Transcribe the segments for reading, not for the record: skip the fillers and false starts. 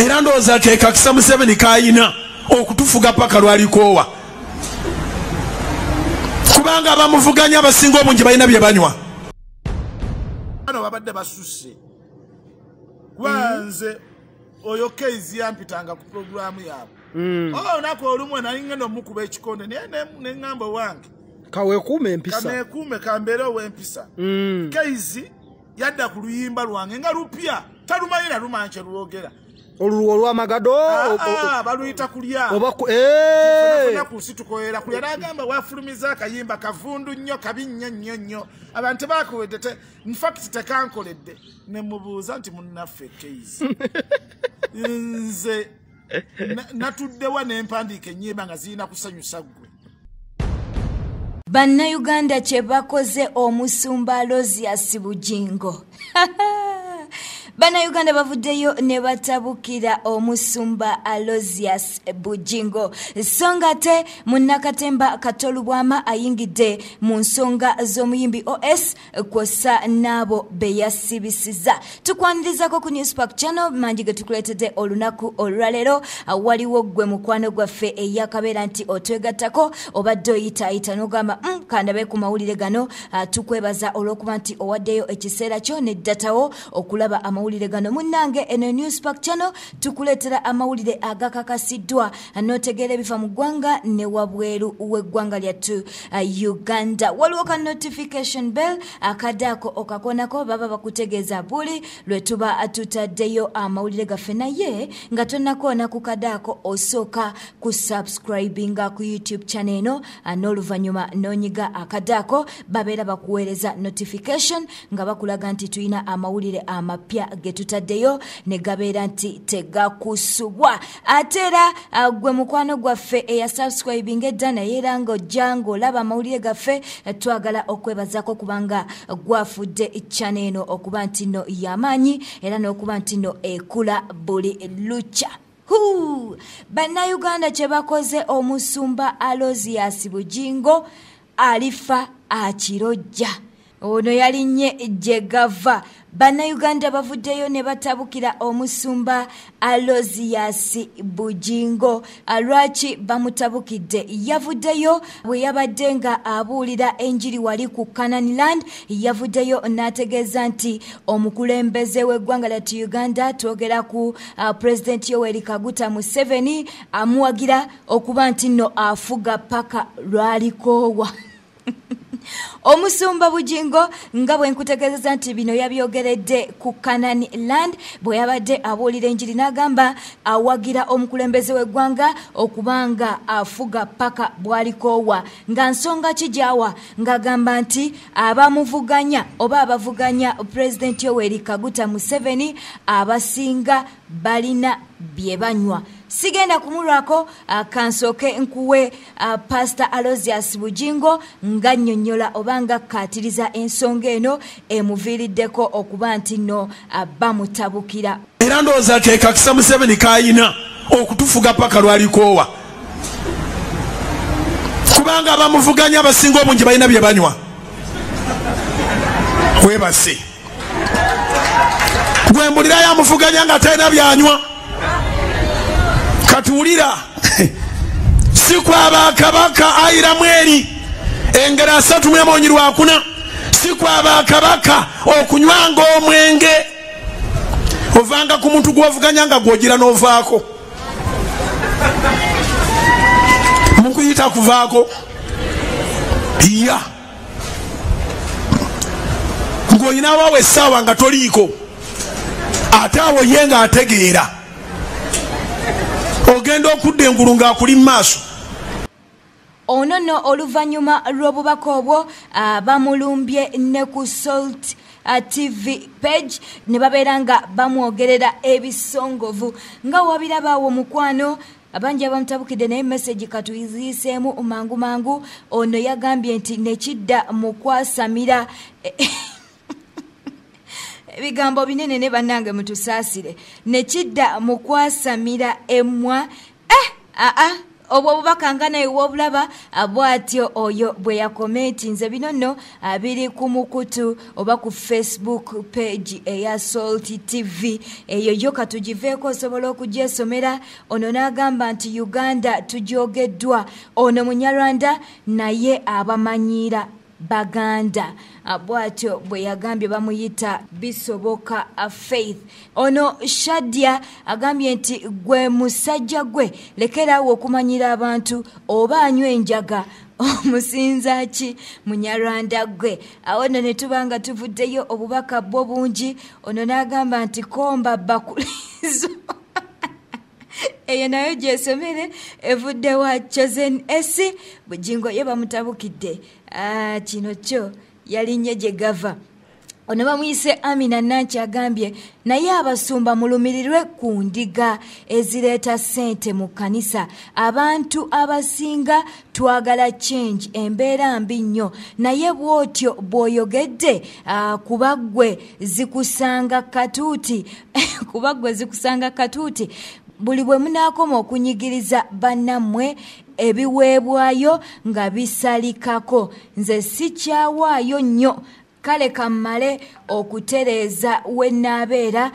Era ndowooza ke kakisa Museveni kayina okutufuga paka lwalikoowa, kubanga abamuvuganya abasinga obungi balina bye banywa. Bano babadde basusse kuba nze oyo Keizi yampitanga ku pulogulaamu yaabwe. Olunaku olumu nali ngenda omukuba ekikonde, naye ne ŋŋamba wange kaweekuume empisa, kaneekuume kambeere ow'empisa. Keizi yadda ku luyimba lwange nga lupya, talumanyi na lumanyi kye lwogera. Olulwo olw'amagado baluyita kulya ku nsi tukoera kulya. N'agamba wafulumiza akayimba kavundu nnyo, kabi nnyo nnyo nnyo, abantu tebakuwedde, infact tekankoledde. Ne mubuuza nti munnaffe Keizi, nze natuddewa ne mpandiika ennyimba nga zirina kusanyusa ggwe. Bannayuganda kye bakoze omusumba Aloysius Bugingo. Bannayuganda bavuddeyo ne batabukira omusumba Aloysius Bugingo. So nga ate munnakatemba Katolubwama ayingidde mu nsonga z'omuyimbi OS kwossa n'abo be yasibisiza. Tukwanirizako ku Newspark Channel mangi ge tukuleetedde olunaku olwaleero. Waliwo ggwe mukwano gwaffe eyakabeera nti otwegattako, obadde oyitaayita n'ogamba kandabe ku mawulire gano. Tukwebaza olw'okuba nti owaddeyo ekiseera kyo ne ddatawo okulaba amawulire gano. Munnange, eno Newspark Channel tukuleetera amawulire agakakasiddwa n'otegeera ebifa mu ggwanga ne wabweru w'eggwanga lyattu Uganda. Waliwo ka notification bell akadde ako okakoonako, baba bakutegeeza buli lwe tuba tutaddeyo amawulire gaffe. Naye nga tonnakoona ku kadde ako, osooka ku subscribinga ku YouTube channel eno, n'oluvannyuma n'onyiga akadde ako, babeera bakuweereza notification nga bakulaga nti tulina amawulire amapya ge tutaddeyo ne gabeera nti tegakusubwa. Ate era gwe mukwano gwaffe eya subscribing edda naye era ng'ojja ng'olaba amawulire gaffe, twagala okwebazaako kubanga gwafudde channel eno okuba nti nno y'amaanyi era n'okuba nti nno ekula buli lukya. Bannayuganda kye bakoze omusumba Aloysius Bugingo alifa akirojja. Ono yalinnye gye gava. Bannayuganda bavuddeyo ne batabukira omusumba Aloysius Bugingo. Lwaki bamutabukidde? Yavuddeyo bwe yabadde nga abuulira enjiri wali ku Canaan Land, yavuddeyo n'ategeeza nti omukulembeze w'eggwanga lyattu Uganda, twogera ku Pulezidenti Yoweri Kaguta Museveni, amuwagira okuba nti nno afuga paka lwalikoowa. Omusumba Bugingo nga bwe nkutegeezeza nti bino yabyogeredde ku Canaan Land bwe yabadde abuulira enjiri, n'agamba awagira omukulembeze w'eggwanga okubanga afuga paka bw'alikoowa. Nga nsonga ki gy'awa? Ng'agamba nti abamuvuganya oba abavuganya Pulezidenti Yoweri Kaguta Museveni abasinga balina bye banywa. Sigenda kumulwako, kansooke nkuwe Pastor Aloysius Bugingo nga nnyonnyola oba nga kkaatiriza ensonga eno emuviiriddeko okuba nti nno bamutabukira. Era ndowooza ke kakisa Museveni kayina okutufuga paka lwalikoowa, kubanga abamuvuganya abasinga obungi balina bye banywa. Webase gwe mbulirayo amuvuganya nga talina byanywa. Katuwulira si kwaba kabaka ayiramu eri engero 3:4, si kwaba kabaka okunywanga omwenge ovanga ku muntu gw'ovuganya nga gw'ogira n'ovaako, mukuyita kuvaako ya ng'olina waawo essaawa nga toliiko, ate awo ye ng'ategeera ogenda okudda engulu ng'akuli mu maaso. Ono nno oluvannyuma lw'obubaka obwo bamulumbye ne ku Salt TV page ne babeera nga bamwogerera ebisongovu nga wabiraba awo mukwano. Abangi abamutabukidde, naye message katuyiziiseemu mangu mangu. Ono yagambye nti nekidda mu kwasamira ebigambo binene ne bannange mutusaasire, nekidda mu kwasamira emmwa. Obwo obubaka nga naye wobulaba bw'atyo oyo bwe yakomenti. Nze bino nno biri ku mukutu oba ku Facebook page eya Salt TV, eyo yo katugiveeko osobola okugyesomera. Ono n'agamba nti Uganda tugyogeddwa, ono Munyarwanda naye abamanyiira Baganda, bw'atyo bwe yagambye, bamuyita Bisoboka Faith. Ono Shadia agambye nti gwe musajja gwe lekeraawo okumanyira abantu, oba anywa enjaga omusinza ki Munyarwanda gwe. Awo nno ne tuba nga tuvuddeyo obubaka bwo bungi. Ono n'agamba nti komba bakulizo eyo nayo gyesomere evudde wa Chosen S. Bujingo ye bamutabukidde, kino kyo yalinnye gye gava. Ono bamuyise Amina Nanki agambye naye abasumba mulumirirwe ku ndiga ezireeta ssente mu kkanisa, abantu abasinga twagala change, embeera mbi nnyo, naye bw'otyo bw'oyogedde kuba ggwe zikusanga katuuti kuba ggwe zikusanga katuuti. Buli bwe munaakoma okunyigiriza bannammwe ebiweebwayo nga bisalikako, nze sikyawaayo nnyo, kale kammale okutereeza we nnaabeera,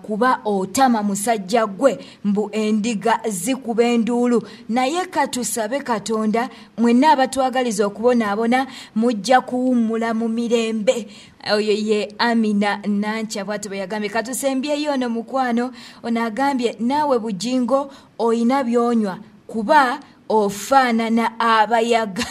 kuba otama musajja gwe, mbu endiga zikuba enduulu. Naye katusabe Katonda mwenna abatwagaliza okubonaabona mujja kuwummula mu mirembe. Oyo ye Amina Nankya bw'atyo bwe yagambye. Katusembyeyo ono mukwano, ono agambye naawe Bujingo oyina by'onywa kuba ofaanana abayaga.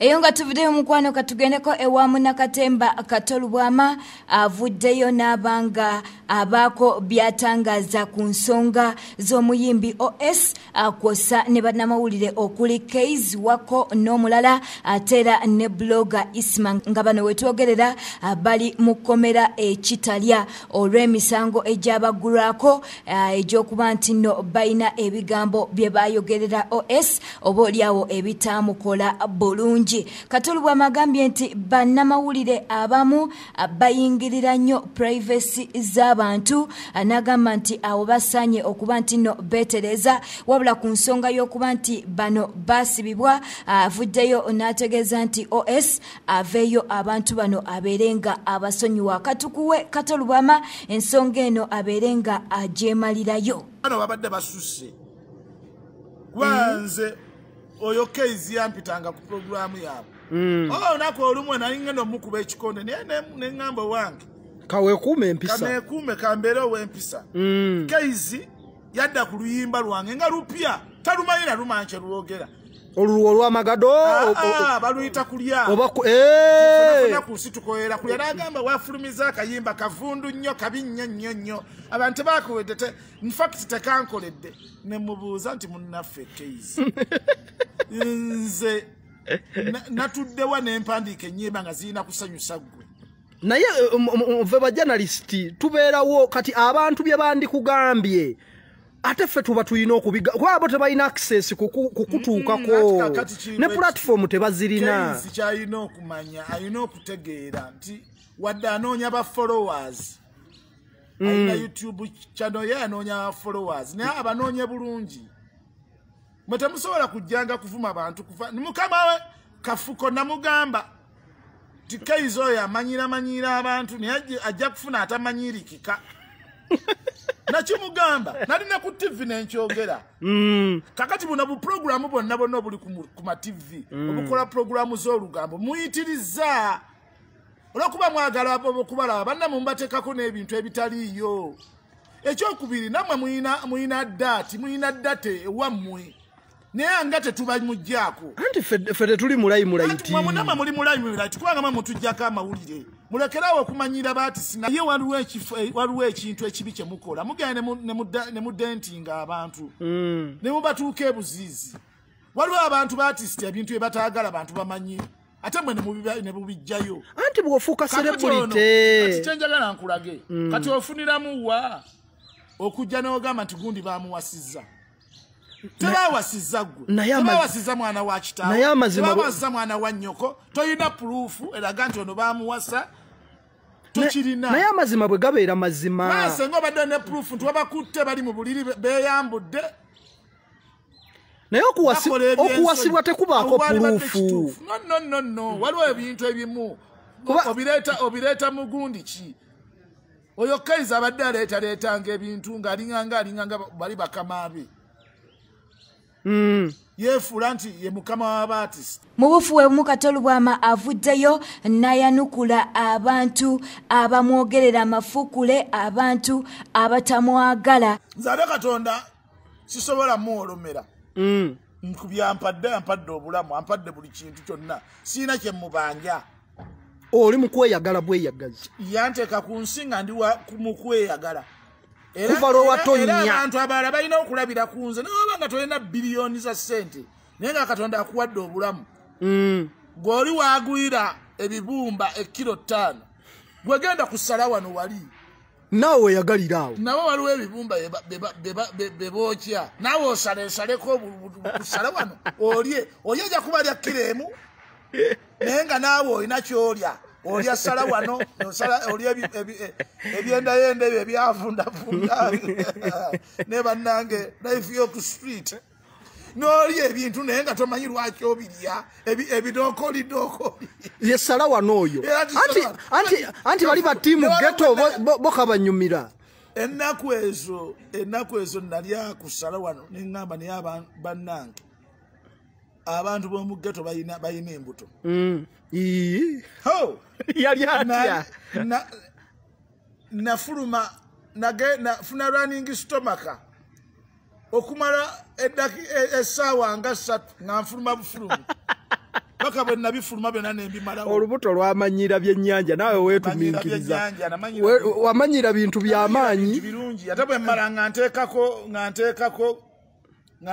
Eyo nga tuvuddeyo mukwano, katugendeko ewa Munnakatemba Kato Lubwama, avuddeyo n'abanga abaako by'atangaza ku nsonga z'omuyimbi OS kwossa ne bannamawulire okuli Keiz Wako n'omulala, ate era ne blogger Isma, nga bano wetwogerera bali mu kkomera ekitalya olw'emisango egyabaggulwako egy'okuba nti nno balina ebigambo bye baayogerera OS oba oliawo ebitaamukola bulungi. Kato Lubwama agambye nti bannamawulire abamu bayingirira nnyo privacy z'abantu, n'agamba nti awo basaanye okuba nti nno beetereza. Wabula ku nsonga y'okuba nti bano baasibibwa, avuddeyo n'ategeeza nti OS aveeyo abantu bano abeere nga abasonyiwa. Katukuwe Kato Lubwama ensonga eno abeere nga agyemalirayo. Bano babadde basusse kuba nze oyo Keiz yampitanga ku pulogulaamu yaabwe. Olunaku olumu nali ngenda omukuba ekikonde, naye ne ŋŋamba wange kaweekuume empisa, kaneekuume kambeere ow'empisa. Keiz yadda ku luyimba lwange nga lupya, talumanyi na lumanyi kye lwogera. Olulwo olw'amagado baluyita kulya oba ku nsi tukoera kulya. N'agamba wafulumiza akayimba kavundu nnyo, kabi nnyo nnyo nnyo, abantu tebakuwedde, infact tekankoledde. Ne mubuuza nti munnaffe Keiz, nze natuddewa ne mpandiika ennyimba nga zirina kusanyusa ggwe. Naye nfe ba journalist tubeerawo kati abantu bye bandikugambye ate ffe tuba tulina okubiga, kuba abo tebalina access kukutuukako, ne platform tebazirina. Keiz kyalina okumanya, alina okutegeera nti wadde anoonya ba followers, alina YouTube channel ye anoonya ba followers, naye abanoonye bulungi. Mwe temusobola kujjanga kuvuma abantu kuva mukama we Kafuko namugamba nti Keiz oyo amanyira abantu, naye ajja kufuna atamanyirikika. Nakimugamba nalina ku TV nenkyogera. Kakati buno bupulogulaamu bwonna bwonna obuli ku ma TV obukola pulogulaamu z'olugambo muyitiriza, olwokuba mwagala okubalaba bannammwe mubateekako n'ebintu ebitaliiyo. Ekyokubiri, nammwe muyina dati, muyina date ewammwe, naye nga tetubamuggyako. Anti ffe tetuli mu limelight. Nammwe muli mu limelight kubanga mmwe mutuggyako amawulire. Mulekerawo okumanyira baatisi. Naye waliwo ekintu ekibi kye mukola, mugenda ne mudentinga abantu ne mubatuuka ebuziizi. Waliwo abantu baatisi ebintu bye bataagala bantu bamanyi, ate mwe ne mubijjayo. Anti bw'ofuuka celebrity. Kati kyenjagala nkulage, kati ofuniramu wa okujja n'ogamba nti gundi bamuwasizza. Tebawasizza ggwe, tebawasizza mwana wa kitaawo, tebawasizza mwana wa nnyoko, toyina puruufu eraga nti ono bamuwasa, tokirina. Naye amazima bwe gabeera mazima. Senga obadde ne puruufu nti wabakutte bali mu buliri beeyambudde, Naye okuwasibwa tekubaako puruufu. No, waliwo ebintu ebimu obireeta mugundi ki? Oyo Kaiza abadde aleetaleetanga ebintu ng'alinganga bali bakama be. Yeefuula nti ye mukama w'abaartist. Mu bufu bwe Kato Lubwama avuddeyo n'ayanukula abantu abamwogerera amafuukule, abantu abatamwagala. Nze ate Katonda sisobola muwolomera. Nkubyampadde, ampadde obulamu, ampadde buli kintu kyonna, siina kye mubanja. Oli mu kweyagala bweyagazi. Yanteeka ku nsi nga ndi mu kweyagala. Kuva lwe watonnya. Era abantu abalala balina okulabira ku nze, naye oba nga tolina biliyoni za ssente, naye nga Katonda akuwadde obulamu. Gw'oli waagwira ebibumba ekkiro 5, gwe genda kusala wano wali. Naawe weeyagalira awo. Nabo waliwo ebibumba be bookya, naawe osaleesaleko kusala wano olye, olye ojja kuba lya kiro 1, naye nga naawe olina ky'olya. Olya sala wano, olya ebyendayenda ebyo ebyavundavunda ne bannange life y'oku street. N'olya ebintu naye nga tomanyi lwaki obirya, ebidookolidookoli. Ye sala wano oyo. Anti bali ba ttiimu ghetto bo kabanyumira. Ennaku ezo nalya ku sala wano ne ŋŋamba naye bannange abantu b'omu ghetto balina embuto. Yali atya? Nafuluma nafuna running stomach okumala essaawa nga 3 nga nfuluma bufulumi paka bwe nabifuluma byonna ne mbimalawo. Olubuto lwamanyira byennyanja, naawe weetumiikiriza. Wamanyira bintu by'amaanyi birungi. Ate bwe mmala nga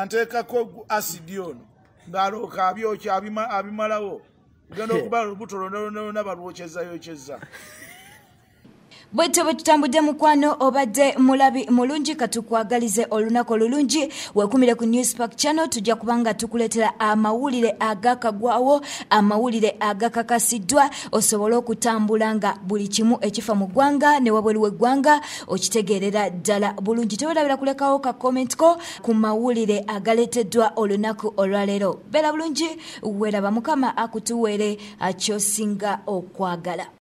nteekako asidi ono ng'alooka abyokya abimalawo. Genda okubala olubuto lwonna lwonna balwokyezayokyeza. Bwetyo bwe tutambudde mukwano, obadde mulabi mulungi, katukwagalize olunaku olulungi. Weekumire ku Newspark Channel, tujja kubanga tukuleetera amawulire agakagwawo, amawulire agakakasiddwa, osobole okutambula nga buli kimu ekifa mu ggwanga ne wabweru w'eggwanga okitegeerera ddala bulungi. Tewerabira kulekawo ka comment ko ku mawulire agaleeteddwa olunaku olwaleero. Beera bulungi, weeraba, Mukama akutuweere ky'osinga okwagala.